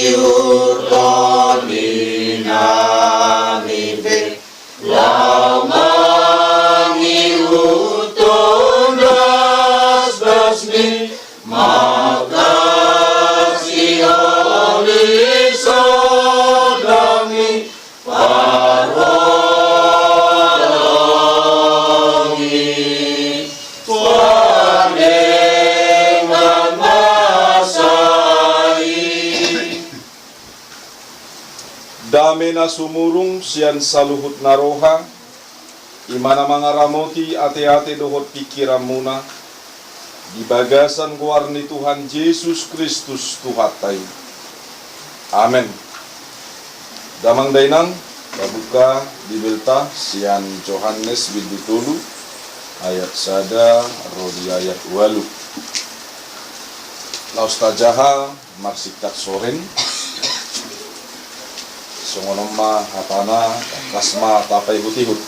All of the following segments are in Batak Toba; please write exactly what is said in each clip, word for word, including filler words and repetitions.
Siurton di nami pe laho mangihuthon dasdasmi, mangkasiholi sondangi parholongi pardenggan masa i. Dame na sumurung sian saluhut na roha, i ma na mangaramoti ateate dohot pingkiranmuna, di bagasan goar ni Tuhan Jesus Kristus Tuhanta i. Amen. Damang dainang, tabuka Bibelta sian Johannes bindu tolu ayat sada ro di ayat ualu. Laos tajaha marsingkat soren. Songon on ma hatana, tangkas ma tapaihutihut.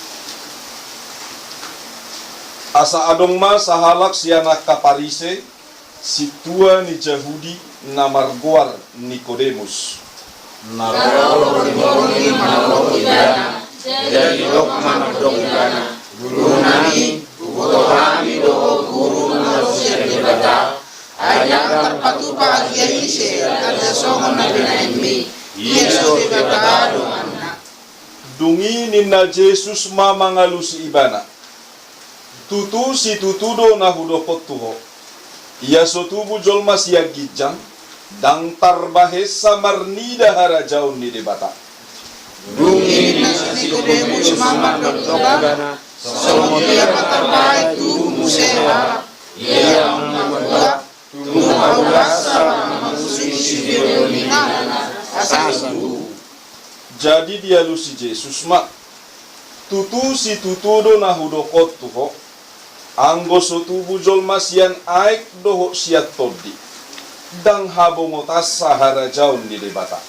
Asa adong ma sahalak sian angka Parise, sintua ni Jahudi na margoar Nikodemus. Na ro di borngin mangolu ibana, jadi didok ma mandok ibana: Guru nami, huboto hami do ho guru na ro sian Debata, ai ndang tarpatupa agia ise tanda songon na binahenmi, ia so Debata donganna. Dung i ninna Jesus ma mangalusi ibana: Tutu situtu do na hudok on tu ho: Ia so tubu jolma sian ginjang, ndang tarbahensa marnida harajaon ni Debata. Dung i ninna si Nikodemus ma mandok ibana: Songon dia ma tarbahen tubu muse halak? Ia ma mandok: Tung ahu rasa mangurusi sibebeon ni inana asa tubu. Jadi dialusi Jesus ma: Tutu situtu do na hudok on tu ho: Anggo so tubu jolma sian aek dohot sian tondi, ndang habongotansa harajaon ni Debata.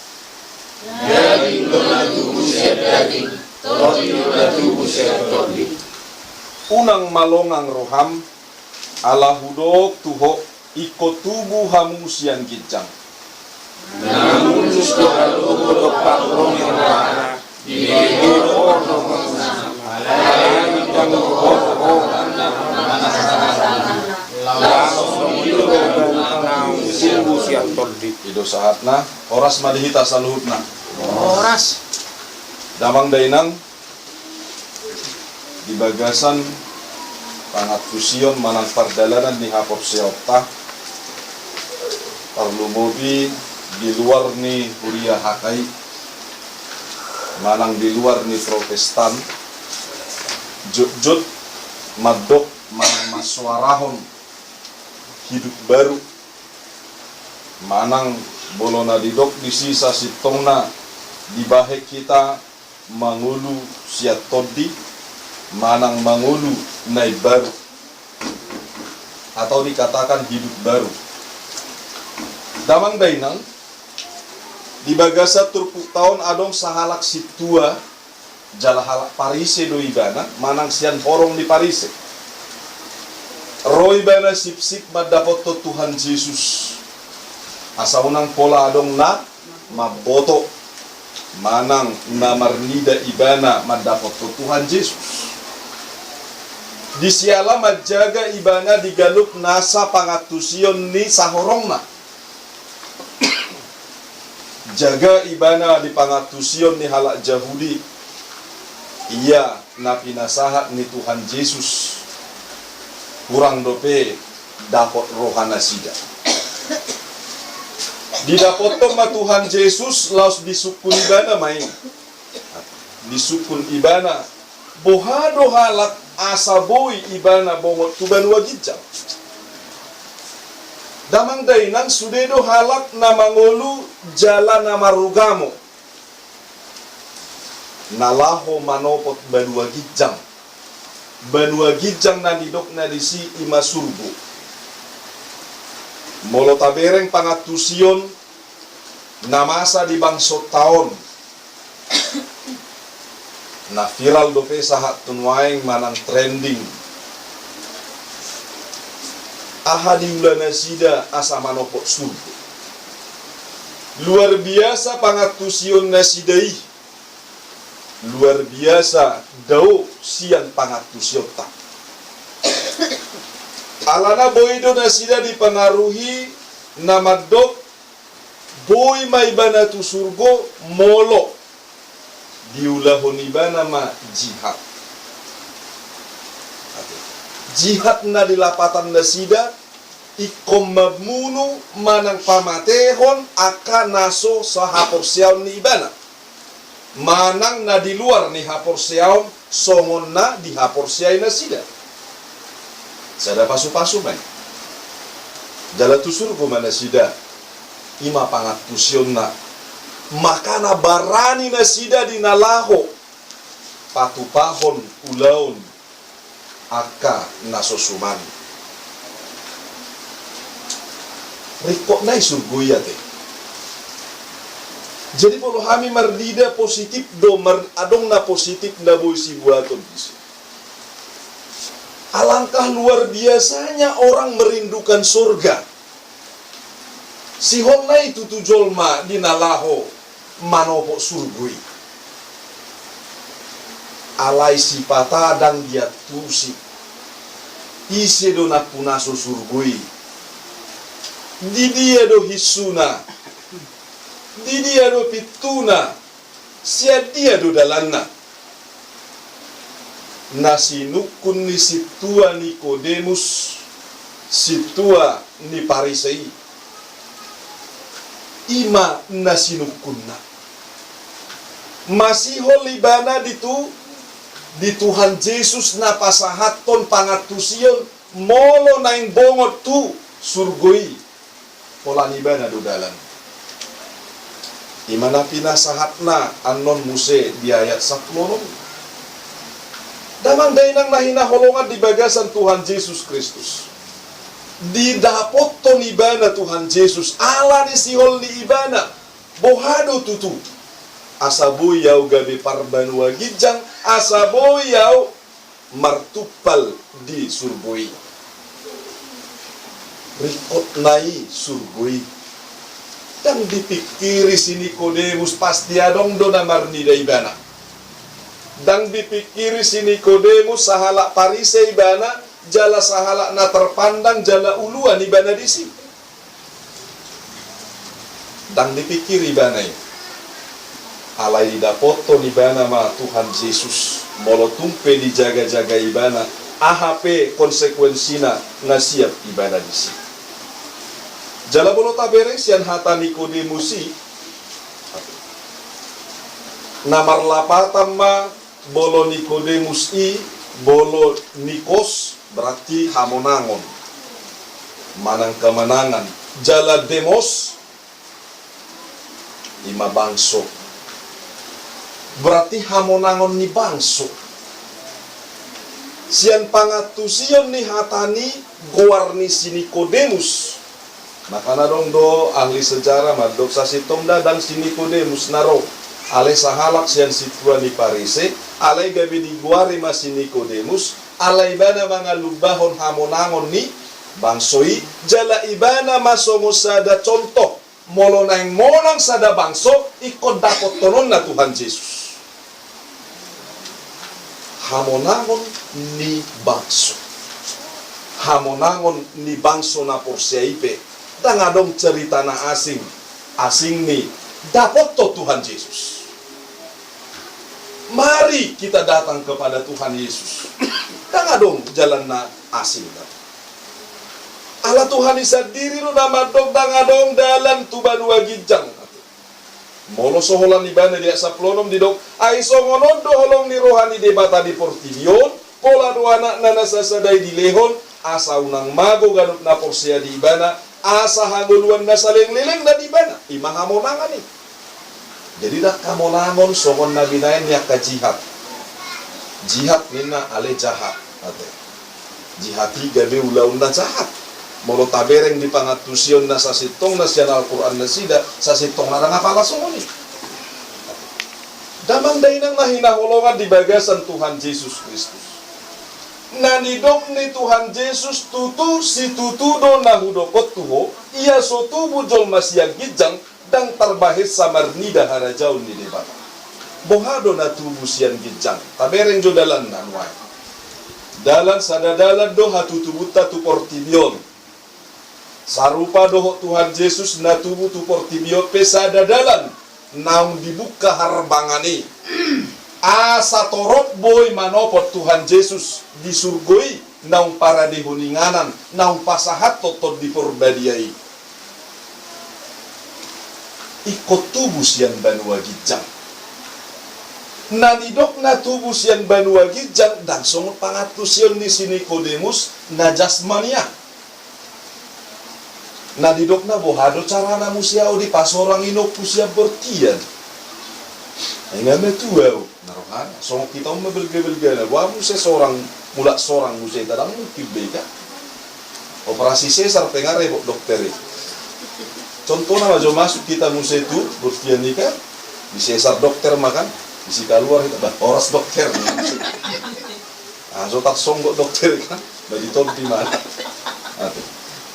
Daging do na tubu sian daging, tondi do na tubu sian tondi. Unang ma longang roham, ala hudok tu ho, ingkon tubu hamu sian ginjang. Na mundus do halogo dompak ro ni rohana, dibege do on rohana, alai ndang dohot rohana. Laos songon i do gabe na tubu sian tondi. I do sahatna. Horas ma di hita saluhutna. Horas. Damang dainang, di bagasan pangantusion manang pardalanan ni haporseaonta, tarlumobi di luar ni huria H K I manang di luar ni Protestan, jotjot mandok manang mansoarahon hidup baru, manang molo na didok disi sasintongna, dibahen hita mangolu sian tondi manang mangolu na imbaru, atau dikatakan hidup baru. Damang dainang, di bagasan turpukta on adong sahalak sintua, jala halak Parise do ibana, manang sian horong ni Parise. Ro ibana sipsip mandapothon Tuhan Jesus, asa unang pola adong na mamboto manang na marnida ibana mandapothon Tuhan Jesus. Disiala manjaga ibana di ganup nasa pangantusion ni sahorongna. Jaga ibana di pangantusion ni halak Jahudi, ia na pinasahat ni Tuhan Jesus, hurang dope dapot roha nasida. Didapothon ma Tuhan Jesus, laos disungkun ibana ma i. Disungkun ibana, boha do halak asa boi ibana bongot tu banua ginjang? Damang dainang, sude do halak na mangolu jala na marugamo na laho manopot banua ginjang. Banua ginjang na nidokna disi i ma surgo. Molo tabereng pangantusion na masa di bangsonta on, na viral dope sahat tu nuaeng manang trending, aha diula nasida asa manopot surgo? Luar biasa pangantusion nasida i. Luar biasa dao sian pangantusionta. Alana boi do nasida dipengaruhi na mandok boi ma ibana tu surgo molo diulahon ibana ma jihad. Jihad na dilapatan nasida ingkon mamunu manang pamatehon angka na so sahaporseaon ni ibana, manang na di luar ni haporseaon songon na dihaporseai nasida. Sada pasupasu ma i. Jala tu surgo ma nasida. I ma pangantusionna. Makana barani nasida di na laho patupahon ulaon angka na so suman. Ringkot nai surgo i ate. Jadi molo hami marnida positif do mar-, adong na positif na boi sibuaton disi. Alangkah luar biasanya orang merindukan surga. Sihol nai tutu jolma di na laho manopot surgo i. Alai sipata ndang diantusi. Ise do nampuna so surgo i? Di dia do hinsuna? Di dia do pintuna? Sian dia do dalanna? Na sinungkun ni sintua Nikodemus, sintua ni Parise i. I ma na sinungkunna. Masihol ibana di tu, di Tuhan Jesus na pasahathon pangantusion molo naeng bongot tu surgo i. Holan ibana do dalan. I ma na pinasahatna annon muse di ayat sampulu onom. Damang dainang na hinaholongan di bagasan Tuhan Jesus Kristus. Didapothon ibana Tuhan Jesus, ala ni sihol ni ibana, boha do tutu. Asa boi au gabe parbanua ginjang, asa boi au martumpal di surgo i. Ringkot nai surgo i. Ndang dipingkiri si Nikodemus, pasti adong do na marnida ibana. Ndang dipingkiri si Nikodemus, sahalak Parise ibana, jala sahalak na terpandang, jala uluan ibana disi. Ndang dipingkiri ibana i. Alai didapothon ibana ma Tuhan Jesus, molo tung pe dijagajaga ibana, aha pe konsekuensina na siap ibana disi. Jala molo tabereng sian hata Nikodemus i, na marlapatan ma molo Nikodemus i, molo Nikos, berarti hamonangon. Manang kemenangan. Jala demos, i ma bangso. Berarti hamonangon ni bangso. Sian pangantusion ni hata ni goar ni si Nikodemus. Makana adong do ahli sejarah mandok sasintongna ndang si Nikodemus na ro. Alai sahalak sian sintua ni Parise, alai gabe digoari ma si Nikodemus, alai ibana mangalumbahon hamonangon ni bangso i, jala ibana ma songon sada contoh, molo naeng monang sada bangso, ingkon dapothononna Tuhan Jesus. Hamonangon ni bangso. Hamonangon ni bangso na porsea i pe, ndang adong cerita na asing. Asing ni dapothon Tuhan Jesus. Mari kita datang kepada Tuhan Yesus. Ndang adong jalan na asing. Ala Tuhan i sandiri do na mandok ndang adong dalan tu banua ginjang. Molo so holan ibana di ayat sampulu onom didok, ai songon on do holong ni roha ni Debata di portibi on, pola do Anakna na sasada i dilehon, asa unang mago ganup na porsea di ibana, asa hangoluan na saleleng-lelengna di ibana, i ma hamonangan i. Jadi ndang hamonangon songon na binahen ni angka jihad. Jihad ninna ale jahat, ate. Jihad i gabe ulaon na jahat. Molo tabereng di pangantusion na sasintongna sian Al-Quran nasida, sasintongna ndang apala songon i. Damang dainang na hinaholongan di bagasan Tuhan Jesus Kristus. Na nidok ni Tuhan Jesus, tutu situtu do na hudok on tu ho, ia so tubu jolma sian ginjang, Ndang tarbahensa marnida harajaon ni Debata. Boha do na tubu sian ginjang? Tabereng jo dalanna nuaeng. Dalan, sada dalan do hatutubunta tu portibi on. Sarupa dohot Tuhan Jesus na tubu tu portibi on pe sada dalan naung dibungka harbangan i. Asa torop boi manopot Tuhan Jesus di surgo i, naung paradehon inganan, naung pasahathon Tondi Porbadia i. Ingkon tubu sian banua ginjang. Na nidokna tubu sian banua ginjang ndang songon pangantusion ni si Nikodemus na jasmaniah. Na nidokna, boha do carana muse ahu dipasorang inongku sian bortian? Ai nga matua ahu. Na rohana songon hita on ma belga-belgana, boha muse sorang, mulak sorang muse hita, ndang mungkin be i kan. Operasi sesar pe nga repot dokter i. Contohna ma jo, masuk hita muse tu bortian i kan, disesar dokter ma kan, disi kaluar hita, bah, horas dokter. Ah, so tarsonggot dokter i kan, bagi tondi ma. Ate.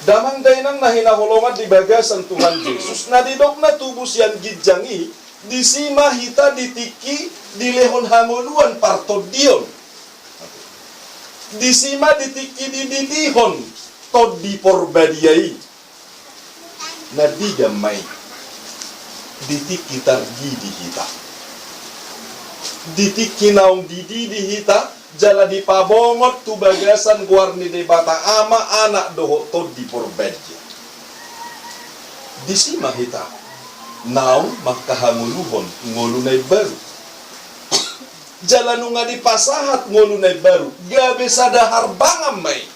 Damang dainang na hinaholongan di bagasan Tuhan Jesus, na nidokna tubu sian ginjang i, disi ma hita di tingki dilehon hangoluan partondion. Disi ma di tingki dididihon Tondi Porbadia i. Na dididihon ma i? Di tingki tardidi hita. Di tingki naung dididi hita, jala dipabongot tu bagasan goar ni Debata Ama, Anak dohot Tondi Porbadia. Disi ma hita naung mangkahangoluhon ngolu na imbaru. Jala nunga dipasahat ngolu na imbaru, gabe sada harbangan ma i.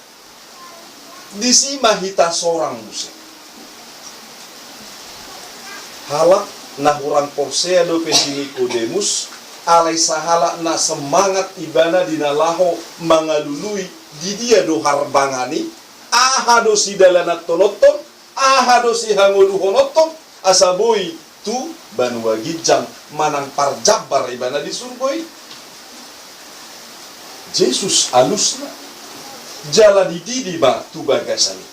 Disi ma hita sorang muse. Halak na hurang porsea dope si Nikodemus, alai sahalak na semangat ibana di na laho mangalului di dia do harbangan i, aha do sidalananhononhon, aha do sihangoluhononhon, asa boi tu banua ginjang manang parjambar ibana di surgo i. Jesus alusna, jala dididi ma tu bagasan i.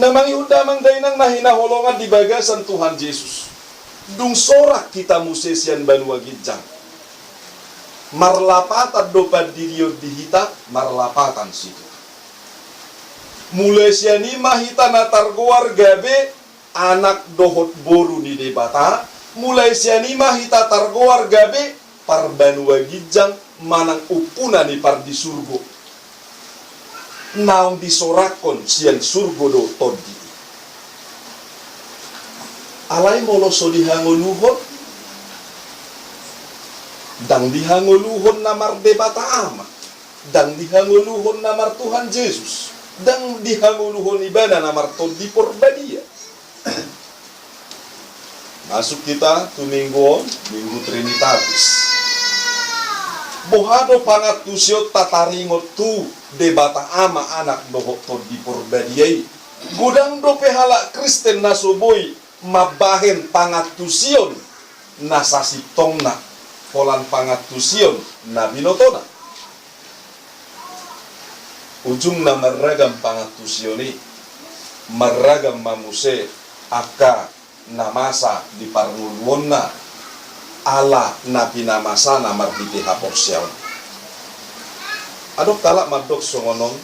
Na mangihut damang dainang na hinaholongan di bagasan Tuhan Jesus, dung sorang hita muse sian banua ginjang, marlapatan do pandidion di hita, marlapatan situtu. Mulai sian i ma hita na targoar gabe anak dohot boru ni Debata, mulai sian i ma hita targoar gabe parbanua ginjang manang umpuna ni pardisurgo. Naung disoranghon sian surgo do tondi i. Alai molo so dihangoluhon, ndang dihangoluhon na mar Debata Ama, ndang dihangoluhon na mar Tuhan Jesus, ndang dihangoluhon ibana na mar Tondi Porbadia. Masuk hita tu minggu on, Minggu Trinitatis. Boha do pangantusionta taringot tu Debata Ama, Anak dohot Tondi Porbadia i? Godang dope halak Kristen na so boi mambahen pangantusion na sasintongna, holan pangantusion na binotona. Ujungna marragam pangantusion i, marragam ma muse angka na masa di parngoluonna, ala na pinamasana marhite haporseaon. Adong halak mandok songon on,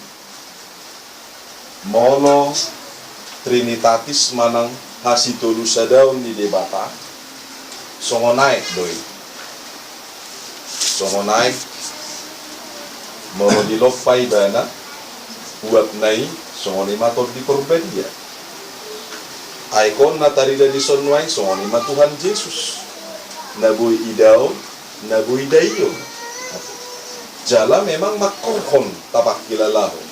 molo Trinitatis manang hasitolusadaon ni Debata, songon aek do i. Songon aek, molo dilompa ibana uapna i, songon i ma Tondi Porbadia. Aek on na tarida dison nuaeng, songon i ma Tuhan Jesus. Na boi idaon, na boi daion. Jala memang mangkorhon tapangkilalahon.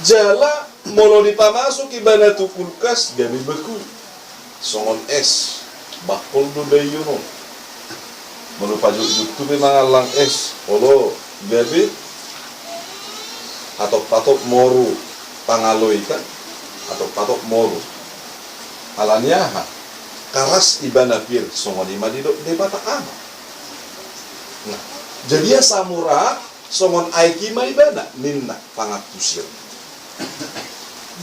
Jala molo dipamasuk ibana tu kulkas, gabe beku. Songon es, bahkol do daion on. Molo pajutjut tu pe mangallang es, olo, gabe hatop-hatop moru, pangalo i kan, hatop-hatop moru. Alani aha? Karas ibana pir, songon i ma didok Debata Ama. Nah, jadi asa mura, songon aek i ma ibana, ninna pangantusion.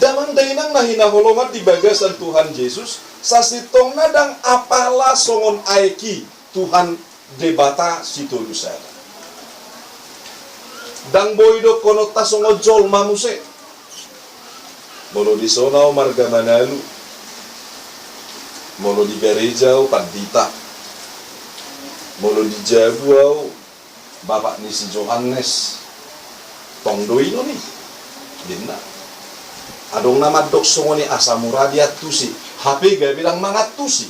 Damang dainang na hinaholongan di bagasan Tuhan Jesus, sasintongna ndang apala songon aek i Tuhan Debata Sitolusada. Ndang boi dohononta songon jolma muse. Molo dison ahu marga Manalu, molo di gareja ahu pandita, molo di jabu ahu bapak ni si Johannes, tong do i ninna. Adong na mandok songon i asa mura diantusi, hape gabe ndang mangantusi.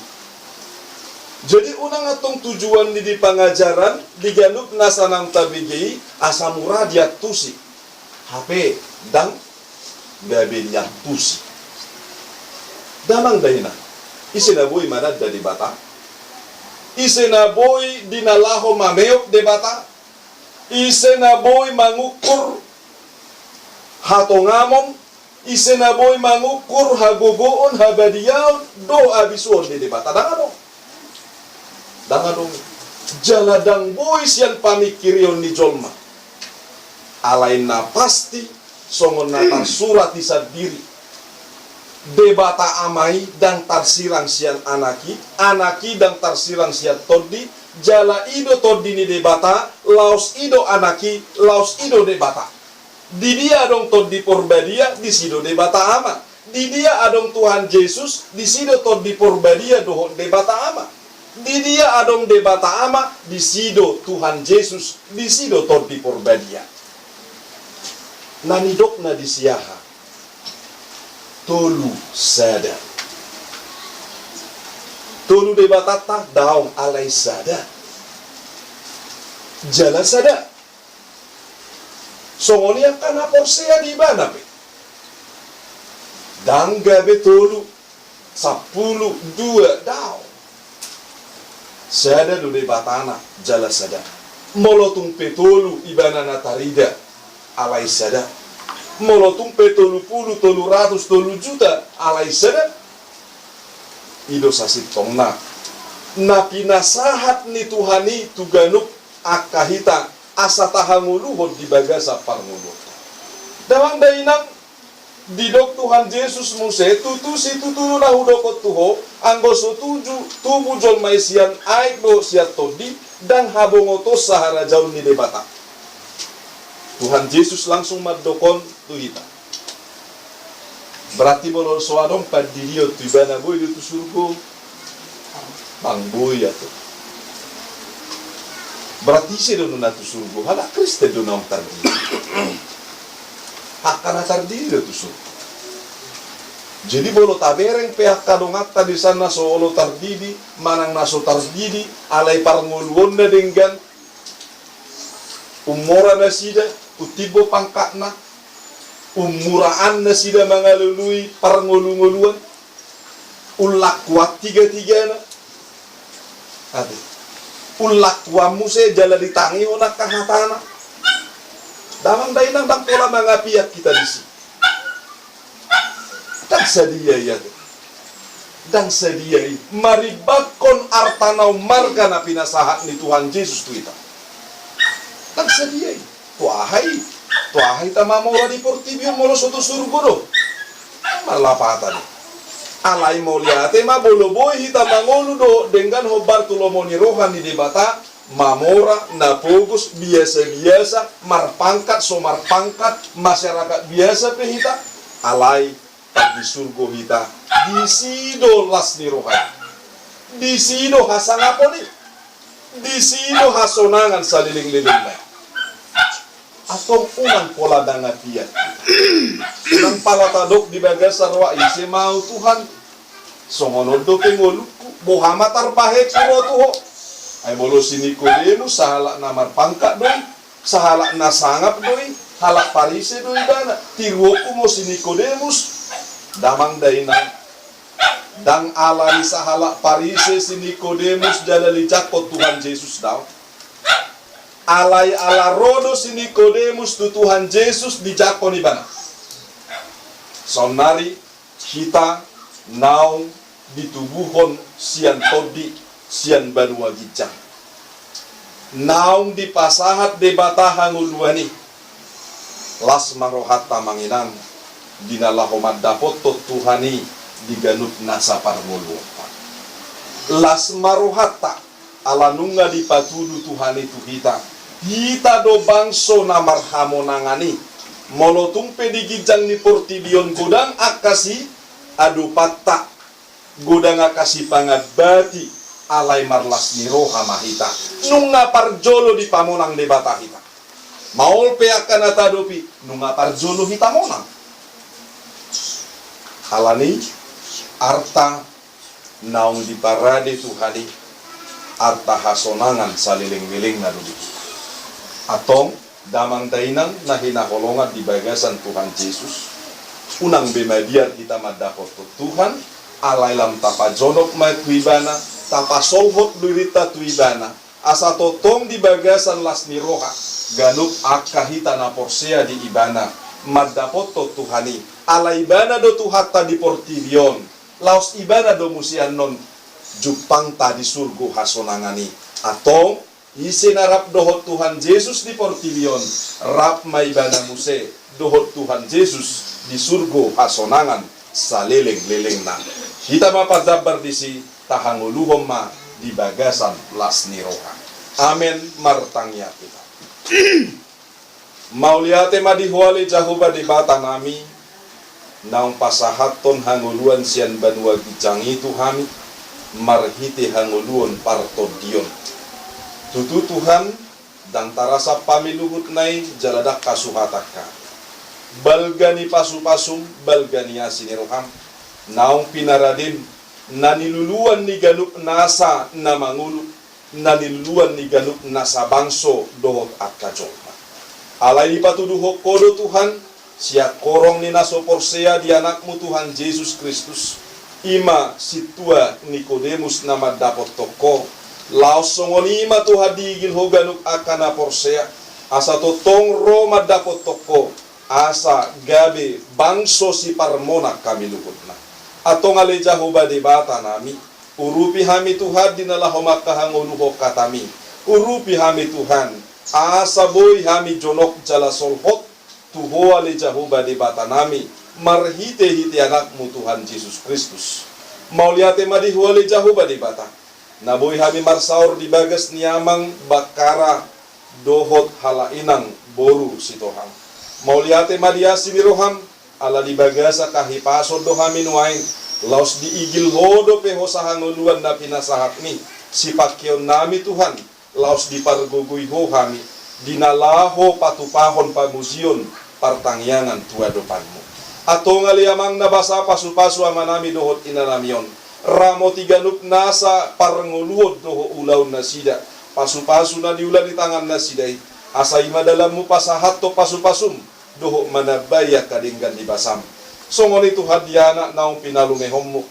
Jadi unang antong tujuan ni di pangajaran di ganup nasa naung tabege i asa mura diantusi, hape ndang gabe diantusi. Damang dainang, ise na boi mananda Debata? Ise na boi di na laho mameop Debata? Ise na boi mangukur hatongamon? Ise na boi mangukur hagogoon, habadiaon dohot habisuhon ni Debata? Ndang adong. Ndang adong. Jala ndang boi sian pamingkirion ni jolma. Alai na pasti songon na tarsurat i sandiri, Debata Ama i ndang tarsirang sian Anak i, Anak i ndang tarsirang sian Tondi, jala i do Tondi ni Debata, laos i do Anak i, laos i do Debata. Di dia adong Tondi Porbadia, disi do Debata Ama. Di dia adong Tuhan Jesus, disi do Tondi Porbadia dohot Debata Ama. Di dia adong Debata Ama, disi do Tuhan Jesus, disi do Tondi Porbadia. Na nidokna disi aha? Tolu sada. Tolu Debatanta? Daong, alai sada. Jala sada. Songon i angka na porsea di Ibana pe. Ndang gabe tolu, sampulu, dua, daong. Sada do Debatana, jala sada. Molo tung pe tolu Ibana na tarida, alai sada. Molo tung pe tolu pulu, tolu ratus, tolu juta, alai sada. I do sasintongna na pinasahat ni Tuhan i tu ganup angka hita asa tahangoluhon di bagasan parngoluonta. Damang dainang, didok Tuhan Jesus muse, tutu situtu do na hudok on tu ho, anggo so tuju, tubu jolma i sian aek dohot sian Tondi, ndang habongotonsa harajaon ni Debata. Tuhan Jesus langsung mandok on tu hita. Berarti molo so adong pandidion tu Ibana, boi do tu surgo? Ndang boi ate. Berarti ise do na tu surgo? Halak Kristen do naung tardidi. Angka na tardidi do tu surgo. Jadi molo tabereng pe angka donganta di son na so olo tardidi, manang na so tardidi, alai parngoluonna denggan, ummora nasida, umtimbo pangkatna, ummuraan nasida mangalului parngolungoluan, ullangkuan tigatigana. Ate. Ullangkuan muse jala ditangihon angka hatana. Damang dainang, ndang pola mangapiak hita disi. Ndang sadia i ate. Ndang sadia i marimbanghon arta na ummarga na pinasahat ni Tuhan Jesus tu hita. Ndang sadia i. Tu aha i? Tu aha hita mamora di portibi on molo so tu surgo do? Marlapatan i. Alai mauliate ma molo boi hita mangolu dohot denggan hombar tu lomo ni roha ni Debata, mamora, na pogos, biasa-biasa, marpangkat, so marpangkat, masyarakat biasa pe hita, alai di surgo hita, disi do las ni roha i, disi do hasangapon i, disi do hasonangan saleleng-lelengna i. Antong unang pola mangapiak. Unang pola tadok di bagasan roha, ise ma ahu Tuhan? Songon on dope ngolungku, boha ma tarbahenku ro tu ho? Ai molo si Nikodemus, sahalak na marpangkat do i, sahalak na sangap do i, halak Parise do ibana. Tiruonku ma si Nikodemus. Damang dainang, ndang ala ni sahalak Parise si Nikodemus jala dijangkon Tuhan Jesus, daong. Alai ala ro do si Nikodemus tu Tuhan Jesus dijangkon ibana. Saonnari hita naung ditubuhon sian tondi, sian banua ginjang. Naung dipasahat Debata hangoluan i. Las ma rohanta, amang inang. di na laho mandapothon Tuhan i di ganup nasa parngoluonta. Las ma rohanta, ala nunga dipatudu Tuhan i tu hita. Hita do bangso na marhamonangan i. Molo tung pe di ginjang ni portibi on godang angka siadopanta, godang angka sipangambati, alai marlas ni roha ma hita. Nunga parjolo dipamonang Debata hita. Maol pe angka na taadopi, nunga parjolo hita monang. Alani arta naung diparade Tuhan i, arta hasonangan saleleng-lelengna do di hita. Antong, damang dainang na hinaholongan di bagasan Tuhan Jesus, unang be mabiar hita mandapothon Tuhan, alai lam tapajonok ma tu Ibana, tapasolhot dirinta tu Ibana, asa tongtong di bagasan las ni roha, ganup angka hita na porsea di Ibana, mandapothon Tuhan i, ala Ibana do Tuhanta di portibi on, laos Ibana do muse annon jumpangta di surgo hasonangan i. Antong, ise na rap dohot Tuhan Jesus di portibi on, rap ma ibana muse dohot Tuhan Jesus di surgo hasonangan saleleng-lelengna. Hita ma pardambar disi, tahangoluhon ma di bagasan las ni roha. Amen. Martangiang hita. Mauliate ma di Ho ale Jahowa Debata nami, naung pasahathon hangoluan sian banua ginjang i tu hami, marhite hangoluan partondion. Tutu Tuhan, ndang tarasam hami luhutna i jala ndang hasuhatangka. Balga ni pasupasum, balga ni asi ni roham, naung pinaradem, na niluluan ni ganup nasa na mangolu, na niluluan ni ganup nasa bangso dohot angka jolma. Alai dipatuduhon Ho do Tuhan, sian horong ni na so porsea di Anakmu Tuhan Jesus Kristus, i ma sintua Nikodemus na mandapothon Ho, laos songon i ma Tuhan diigil Ho ganup angka na porsea, asa tongtong ro mandapothon Ho, asa gabe bangso siparmonang hami luhutna. Antong ale Jahowa Debata nami, urupi hami Tuhan di na laho mangkahangoluhon hatami. Urupi hami Tuhan, asa boi hami jonok jala solhot tu Ho ale Jahowa Debata nami, marhite-hite Anakmu Tuhan Jesus Kristus. Mauliate ma di Ho ale Jahowa Debata, na boi hami marsaor di bagas ni amang, bakkara, dohot halak inang boru sitohang. Mauliate ma di asi ni roham, ala di bagasan hahipason do hami nuaeng, laos diigil Ho dope hosa hangoluan na pinasahatmi, sipangkeon nami Tuhan, laos dipargogoi Ho hami, di na laho patupahon pamujion partangiangan tu adopanMu. Antong ale Amang na basa, pasupasu amanami dohot inanami on, ramoti ganup nasa parngoluon dohot ulaon nasida, pasupasu na niula ni tangan nasida i, asa i ma dalanMu pasahathon pasupasuM, dohot manambai angka denggan ni basaM. Songon i Tuhan di anak naung pinalumehonMu,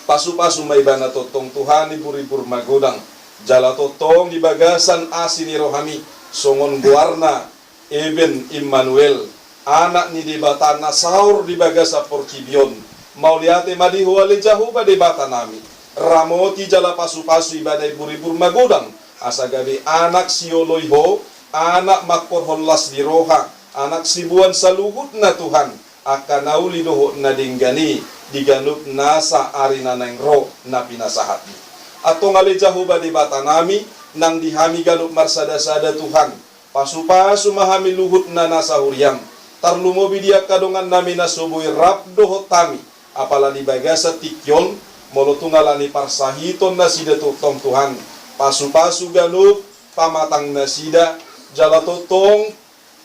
pasupasu ma ibana tongtong Tuhan, ibur-ibur magodang, jala tongtong di bagasan asi ni rohaMi, songon goarna, Eben Immanuel, Anak ni Debata na saor di bagasan portibi on. Mauliate ma di Ho ale Jahowa Debata nami, ramoti jala pasupasu ibana ibur-ibur magodang, asa gabe anak sioloi Ho, anak mangkorhon las ni roha, anak siboan saluhutna Tuhan, angka na uli dohot na denggan i di ganup nasa ari na naeng ro na pinasahatMi. Antong ale Jahowa Debata nami, nang di hami ganup marsada-sada Tuhan, pasupasu ma hami luhut na nasa huriaM, tarlumobi di angka dongannami na so boi rap dohot hami, apala di bagasan tingki on, molo tung ala ni parsahiton nasida tongtong Tuhan, pasupasu ganup pamatang nasida, jala tongtong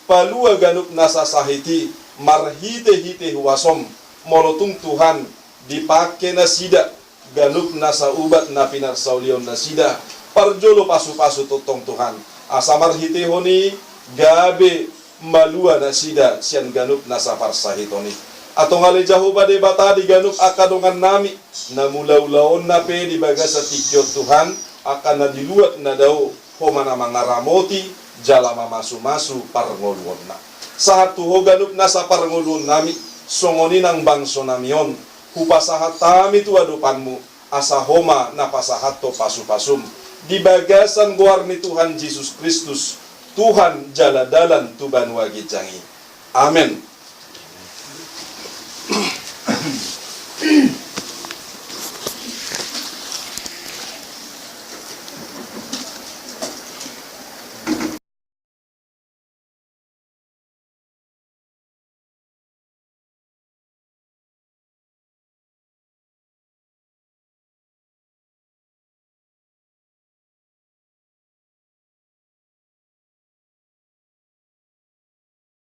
palua ganup nasa sahit i, marhite-hite huasoM, molo tung Tuhan, dipangke nasida, ganup nasa ubat na pinarsaulihon nasida, parjolo pasupasu tongtong Tuhan, asa marhitehon i gabe malua nasida sian ganup nasa parsahiton i. Antong ale Jahowa Debata di ganup angka dongannami, na mula ulaonna pe di bagasan tingki on Tuhan, angka na di luat na dao, Ho ma na mangaramoti, jala mamasu-masu parngoluonna. Sahat tu Ho ganup nasa parngoluonnami, songon i nang bangsonami on, hupasahat hami tu adopanMu, asa Ho ma na pasahathon pasupasuM, di bagasan goar ni Tuhan Jesus Kristus, Tuhan jala dalan tu banua ginjang i. Amen.